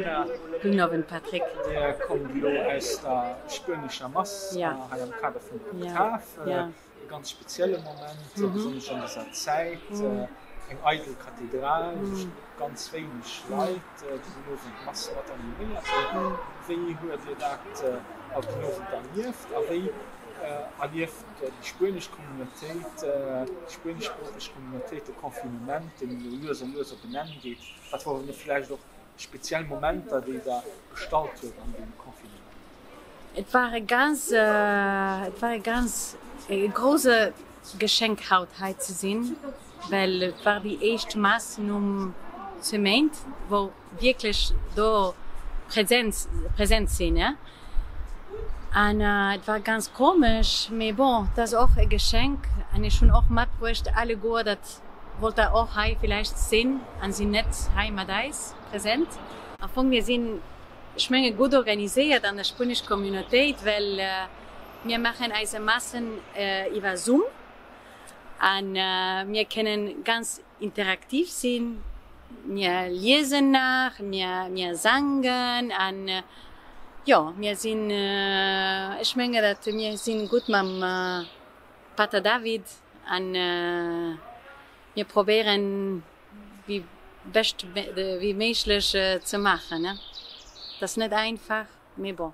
Christina. Gudden Owend Patrick. Dir kommt elo aus der spuenescher Mass hei am Kader vun der Oktav. E ganz spezielle Moment, besonnesch an dëser Zäit. Eng eidel Kathedral, ganz wéineg Leit, déi den Owend d'Mass mat animéiert hunn. Wéi huet Dir dat haut den Owend erlieft a wéi erlieft déi spuenesch Communautéit, déi spueneschsproocheg Communautéit de Confinement, deen elo lues a lues op en Enn geet? Wat waren vläicht och speziell Momenter, déi Der gestallt huet an deem Confinement? Et war e ganz, et war e ganz e grouse Geschenk haut hei ze sinn, well et war déi éischt Mass nom zwee Méint, wou wierklech do Präsenz, present sinn. An et war ganz komesch, mee bon, et ass och e Geschenk an ech hunn och matbruecht alleguer dat wollt der och hei villäicht sinn an sinn net hei mat eis present. Am Fong mir sinn, ech menge gutt organiséiert an der spuenesch Communautéit, well mir maachen eise Massen iwwer Zoom an mir kënnen ganz interaktiv sinn. Mir liesen nach, mir mir sangen an jo mir sinn, ech menge dat mir sinn gutt mam Pater David an mir probéieren wéi bescht wéi méiglech ze maachen. Et ass net einfach, mee bon.